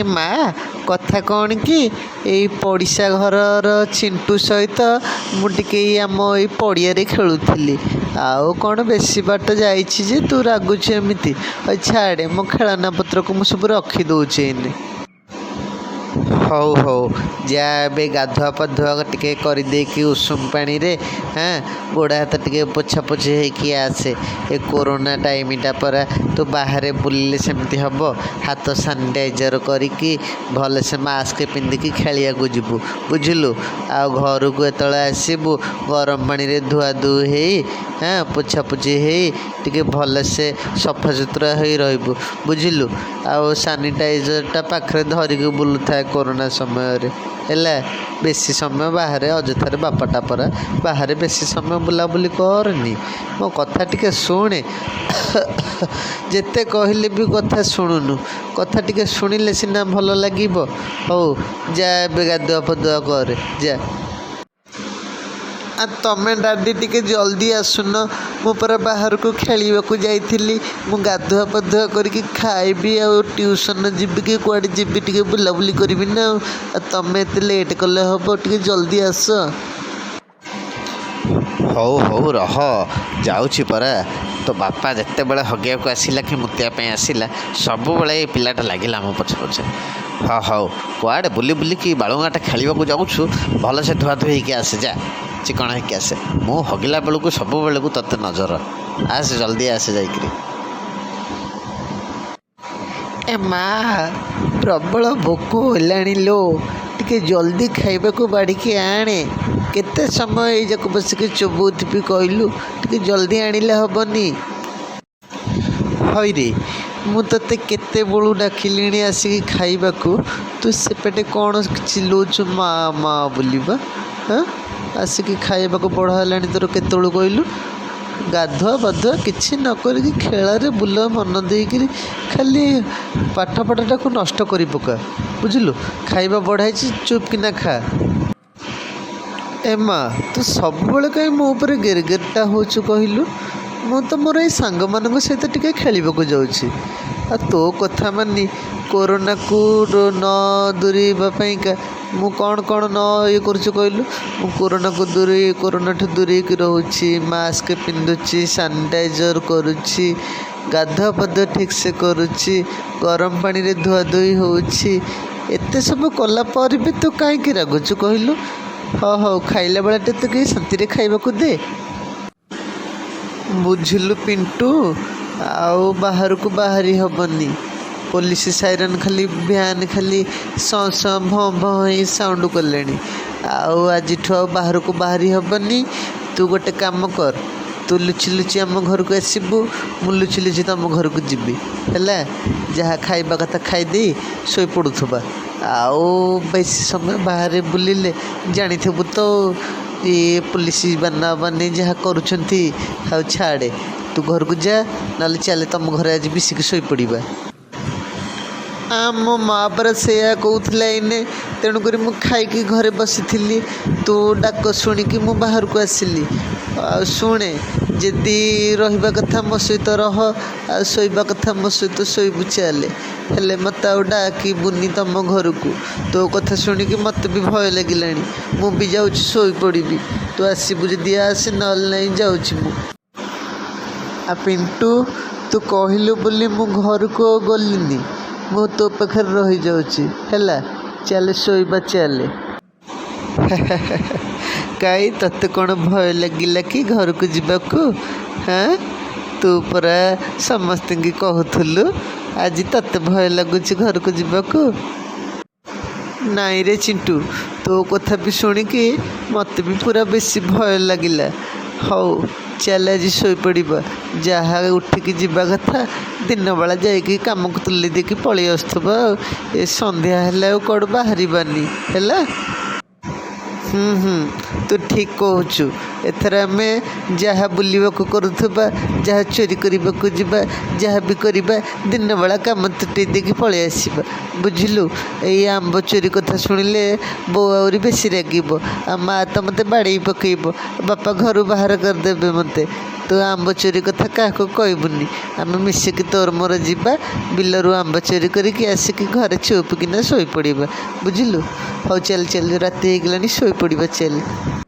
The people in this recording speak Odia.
ଏ ମା, କଥା କ'ଣ କି, ଏଇ ପଡ଼ିଶା ଘରର ଚିଣ୍ଟୁ ସହିତ ମୁଁ ଟିକେ ଏଇ ଆମ ଏଇ ପଡ଼ିଆରେ ଖେଳୁଥିଲି। ଆଉ କ'ଣ ବେଶୀ ବାଟ ଯାଇଛି ଯେ ତୁ ରାଗୁଛୁ ଏମିତି? ଛାଡ଼େ, ମୋ ଖେଳନା ପତ୍ରକୁ ମୁଁ ସବୁ ରଖିଦେଉଛି ଏଇନେ। ହଉ ହଉ, ଯା ଏବେ ଗାଧୁଆ ପାଧୁଆ ଟିକେ କରିଦେଇକି ଉଷୁମ ପାଣିରେ, ହଁ, ଗୋଡ଼ ହାତ ଟିକେ ପୋଛାପୋଛି ହେଇକି ଆସେ। ଏ କୋରୋନା ଟାଇମ୍ଟା ପରା, ତୁ ବାହାରେ ବୁଲିଲେ ସେମିତି ହେବ? ହାତ ସାନିଟାଇଜର୍ କରିକି ଭଲସେ ମାସ୍କ ପିନ୍ଧିକି ଖେଳିବାକୁ ଯିବୁ, ବୁଝିଲୁ? ଆଉ ଘରକୁ ଯେତେବେଳେ ଆସିବୁ, ଗରମ ପାଣିରେ ଧୁଆଧୁଇ ହେଇ, ହଁ, ପୋଛାପୋଛି ହେଇ ଟିକେ ଭଲସେ ସଫାସୁତୁରା ହେଇ ରହିବୁ, ବୁଝିଲୁ? ଆଉ ସାନିଟାଇଜର୍ଟା ପାଖରେ ଧରିକି ବୁଲୁଥାଏ କୋରୋନା ସମୟରେ, ହେଲା? ବେଶୀ ସମୟ ବାହାରେ ଅଯଥାରେ, ବାପାଟା ପରା, ବାହାରେ ବେଶୀ ସମୟ ବୁଲାବୁଲି କରନି। ମୋ କଥା ଟିକେ ଶୁଣେ। ଯେତେ କହିଲେ ବି କଥା ଶୁଣୁନୁ। କଥା ଟିକେ ଶୁଣିଲେ ସିନା ଭଲ ଲାଗିବ। ହଉ ଯା, ଏବେ ଗାଧୁଆ ପାଧୁଆ କରେ ଯା। ଆଉ ତମେ ଡାଡ଼ି ଟିକେ ଜଲ୍ଦି ଆସୁନ, ମୁଁ ପରା ବାହାରକୁ ଖେଳିବାକୁ ଯାଇଥିଲି। ମୁଁ ଗାଧୁଆ ପାଧୁଆ କରିକି ଖାଇବି ଆଉ ଟ୍ୟୁସନ୍ ଯିବି କି କୁଆଡ଼େ ଯିବି, ଟିକେ ବୁଲାବୁଲି କରିବି ନା ଆଉ। ଆଉ ତମେ ଏତେ ଲେଟ୍ କଲେ ହେବ? ଟିକେ ଜଲ୍ଦି ଆସ। ହଉ ହଉ, ରହ, ଯାଉଛି ପରା। ତୋ ବାପା ଯେତେବେଳେ ହଗିବାକୁ ଆସିଲା କି ମୁତିବା ପାଇଁ ଆସିଲା, ସବୁବେଳେ ଏ ପିଲାଟା ଲାଗିଲା ଆମ ପଛେ ପଛେ। ହଁ ହଉ, କୁଆଡ଼େ ବୁଲି ବୁଲିକି ବାଳୁଙ୍ଗାଟା ଖେଳିବାକୁ ଯାଉଛୁ? ଭଲସେ ଧୁଆଧୁଇ ହେଇକି ଆସେ, ଯା ଚିକଣ ହେଇକି ଆସେ। ମୁଁ ହଗିଲା ବେଳକୁ ସବୁବେଳକୁ ତୋତେ ନଜର। ଆସେ, ଜଲ୍ଦି ଆସେ ଯାଇକିରି। ଏ ମା, ପ୍ରବଳ ଭୋକ ହେଲାଣି ଲୋ, ଟିକେ ଜଲ୍ଦି ଖାଇବାକୁ ବାଢ଼ିକି ଆଣେ। କେତେ ସମୟ ଏଇ ଯାକ ବସିକି ଚୋବଉଥିବି କହିଲୁ? ଟିକେ ଜଲ୍ଦି ଆଣିଲେ ହେବନି? ହଇରେ, ମୁଁ ତୋତେ କେତେବେଳୁ ଡାକିଲିଣି ଆସିକି ଖାଇବାକୁ, ତୁ ସେପଟେ କ'ଣ ଚିଲଉଛୁ ମା ମା ବୋଲିବା? ହଁ, ଆସିକି ଖାଇବାକୁ ବଢ଼ା ହେଲାଣି ତୋର କେତେବେଳୁ କହିଲୁ? ଗାଧୁଆ ପାଧୁଆ କିଛି ନ କରିକି ଖେଳରେ ବୁଲ ମନ ଦେଇକିରି, ଖାଲି ପାଠ ପଢ଼ାଟାକୁ ନଷ୍ଟ କରି ପକା, ବୁଝିଲୁ? ଖାଇବା ବଢ଼ାଇଛି, ଚୁପ୍ କିନା ଖା। ଏ ମା, ତୁ ସବୁବେଳେ କାହିଁ ମୋ ଉପରେ ଗେରଗେରଟା ହେଉଛୁ କହିଲୁ? ମୁଁ ତ ମୋର ଏଇ ସାଙ୍ଗମାନଙ୍କ ସହିତ ଟିକେ ଖେଳିବାକୁ ଯାଉଛି। ଆଉ ତୋ କଥା ମାନି କୋରୋନାକୁ ନ ଦୂରେଇବା ପାଇଁକା ମୁଁ କ'ଣ କ'ଣ ନ ଇଏ କରୁଛି କହିଲୁ? ମୁଁ କୋରୋନାକୁ ଦୂରେଇ, କୋରୋନାଠୁ ଦୂରେଇକି ରହୁଛି, ମାସ୍କ ପିନ୍ଧୁଛି, ସାନିଟାଇଜର୍ କରୁଛି, ଗାଧୁଆ ପାଧୁଆ ଠିକ୍ସେ କରୁଛି, ଗରମ ପାଣିରେ ଧୁଆଧୁଇ ହେଉଛି। ଏତେ ସବୁ କଲା ପରେ ବି ତୁ କାହିଁକି ରାଗୁଛୁ କହିଲୁ? ହଉ ହଉ, ଖାଇଲା ବେଳଟା ତୁ ଟିକେ ଶାନ୍ତିରେ ଖାଇବାକୁ ଦେ, ବୁଝିଲୁ ପିଣ୍ଟୁ? ଆଉ ବାହାରକୁ ବାହାରି ହେବନି। ପୋଲିସ ସାଇରନ୍ ଖାଲି, ଭ୍ୟାନ୍ ଖାଲି ସଁ ସଁ ଭଁ ଭଁ ହେଇ ସାଉଣ୍ଡ କଲେଣି। ଆଉ ଆଜିଠୁ ଆଉ ବାହାରକୁ ବାହାରି ହେବନି। ତୁ ଗୋଟେ କାମ କର, ତୁ ଲୁଚି ଲୁଚି ଆମ ଘରକୁ ଆସିବୁ, ମୁଁ ଲୁଚି ଲୁଚି ତୁମ ଘରକୁ ଯିବି, ହେଲା? ଯାହା ଖାଇବା କଥା ଖାଇଦେଇ ଶୋଇପଡ଼ୁଥିବା। ଆଉ ବେଶୀ ସମୟ ବାହାରେ ବୁଲିଲେ ଜାଣିଥିବୁ ତ, ଇଏ ପୋଲିସ ବାନା ବାନି ଯାହା କରୁଛନ୍ତି। ଆଉ ଛାଡ଼େ, ତୁ ଘରକୁ ଯା, ନହେଲେ ଚାଲେ ତୁମ ଘରେ ଆଜି ମିଶିକି ଶୋଇପଡ଼ିବା। ମୋ ମା ପରା ସେଇଆ କହୁଥିଲା ଏଇନେ, ତେଣୁକରି ମୁଁ ଖାଇକି ଘରେ ବସିଥିଲି। ତୁ ଡାକ ଶୁଣିକି ମୁଁ ବାହାରକୁ ଆସିଲି। ଆଉ ଶୁଣେ, ଯଦି ରହିବା କଥା ମୋ ସହିତ ରହ, ଆଉ ଶୋଇବା କଥା ମୋ ସହିତ ଶୋଇବୁ, ଚାଲେ। ହେଲେ ମୋତେ ଆଉ ଡାକିବୁନି ତୁମ ଘରକୁ। ତୋ କଥା ଶୁଣିକି ମୋତେ ବି ଭୟ ଲାଗିଲାଣି। ମୁଁ ବି ଯାଉଛି ଶୋଇପଡ଼ିବି। ତୁ ଆସିବୁ ଯଦି ଆସେ, ନହେଲେ ନାହିଁ, ଯାଉଛି ମୁଁ। ଆଉ ପିଣ୍ଟୁ, ତୁ କହିଲୁ ବୋଲି ମୁଁ ଘରକୁ ଆଉ ଗଲିନି, ମୁଁ ତୋ ପାଖରେ ରହିଯାଉଛି, ହେଲା? ଚାଲେ ଶୋଇବା, ଚାଲେ। କାଇଁ, ତୋତେ କ'ଣ ଭୟ ଲାଗିଲା କି ଘରକୁ ଯିବାକୁ? ହାଁ, ତୁ ପରା ସମସ୍ତଙ୍କୁ କହୁଥିଲୁ, ଆଜି ତୋତେ ଭୟ ଲାଗୁଛି ଘରକୁ ଯିବାକୁ? ନାଇଁରେ ଚିଣ୍ଟୁ, ତୋ କଥା ବି ଶୁଣିକି ମୋତେ ବି ପୁରା ବେଶୀ ଭୟ ଲାଗିଲା। ହଉ ଚାଲ, ଆଜି ଶୋଇପଡ଼ିବା। ଯାହା ଉଠିକି ଯିବା କଥା ଦିନବେଳା ଯାଇକି କାମକୁ ତୁଲେଇ ଦେଇକି ପଳେଇ ଆସୁଥିବା। ଆଉ ଏ ସନ୍ଧ୍ୟା ହେଲେ ଆଉ କୁଆଡ଼ୁ ବାହାରିବାନି, ହେଲା? ହୁଁ ହୁଁ, ତୁ ଠିକ୍ କହୁଛୁ। ଏଥର ଆମେ ଯାହା ବୁଲିବାକୁ କରୁଥିବା, ଯାହା ଚୋରି କରିବାକୁ ଯିବା, ଯାହା ବି କରିବା, ଦିନବେଳା କାମ ତୁଟେଇ ଦେଇକି ପଳେଇ ଆସିବା, ବୁଝିଲୁ? ଏଇ ଆମ୍ବ ଚୋରି କଥା ଶୁଣିଲେ ବୋଉ ଆହୁରି ବେଶୀ ରାଗିବ, ଆଉ ମା ତ ମୋତେ ବାଡ଼େଇ ପକେଇବ, ବାପା ଘରୁ ବାହାର କରିଦେବେ ମୋତେ। ତୁ ଆମ୍ବ ଚୋରି କଥା କାହାକୁ କହିବୁନି। ଆମେ ମିଶିକି ତୋର ମୋର ଯିବା, ବିଲରୁ ଆମ୍ବ ଚୋରି କରିକି ଆସିକି ଘରେ ଚୁପ୍ କିନା ଶୋଇପଡ଼ିବା, ବୁଝିଲୁ? ହଉ ଚାଲ ଚାଲ, ରାତି ହେଇଗଲାଣି, ଶୋଇପଡ଼ିବା ଚାଲ।